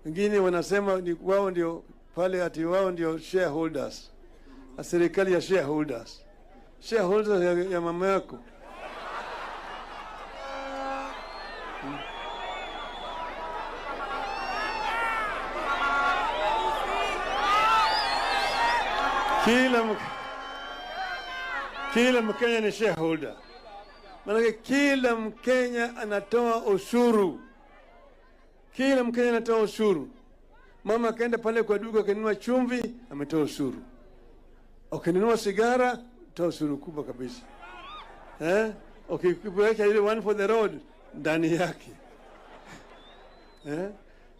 Wengine wanasema ni wao ndio pale, ati wao ndio shareholders, serikali ya shareholders. Shareholders ya mama yako. Kila Mkenya ni shareholder. Maanake kila Mkenya anatoa ushuru. Kila Mkenya anatoa ushuru. Mama akaenda pale kwa duka akinunua chumvi, ametoa ushuru. Ukinunua sigara, toa ushuru kubwa kabisa. Ukiweka ile one for the road ndani yake.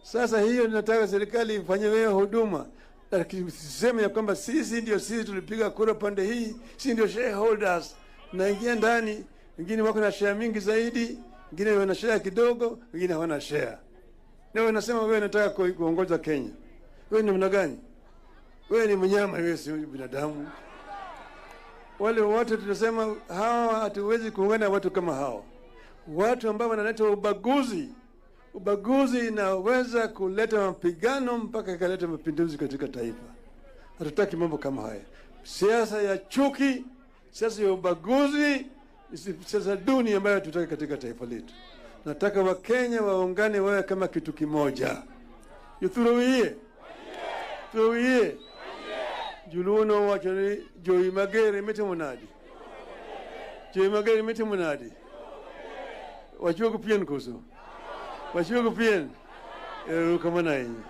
Sasa hiyo nataka serikali ifanye wewe huduma. Lakini siseme ya kwamba sisi ndio sisi tulipiga kura pande hii, sisi ndio shareholders. Naingia ndani, wengine wako na share mingi zaidi, wengine wana share kidogo, wengine hawana share. Na wewe unasema wewe unataka kuongoza Kenya. Wewe ni namna gani? Wewe ni mnyama, wewe si binadamu. Wale wote tunasema hawa hatuwezi kuungana watu kama hao. Watu ambao wanaleta ubaguzi. Ubaguzi inaweza kuleta mapigano mpaka ikaleta mapinduzi katika taifa. Hatutaki mambo kama haya. Siasa ya chuki, siasa ya ubaguzi, siasa duni ambayo hatutaki katika taifa letu. Nataka Wakenya waungane wawe kama kitu kimoja. Yuturuwie. Turuwie. Juluno wacho ni Jowi Magere mitimo nadi. Jowi Magere mitimo nadi. Wachuogo pien koso? Wachuogo pien? Erokamano ahinya.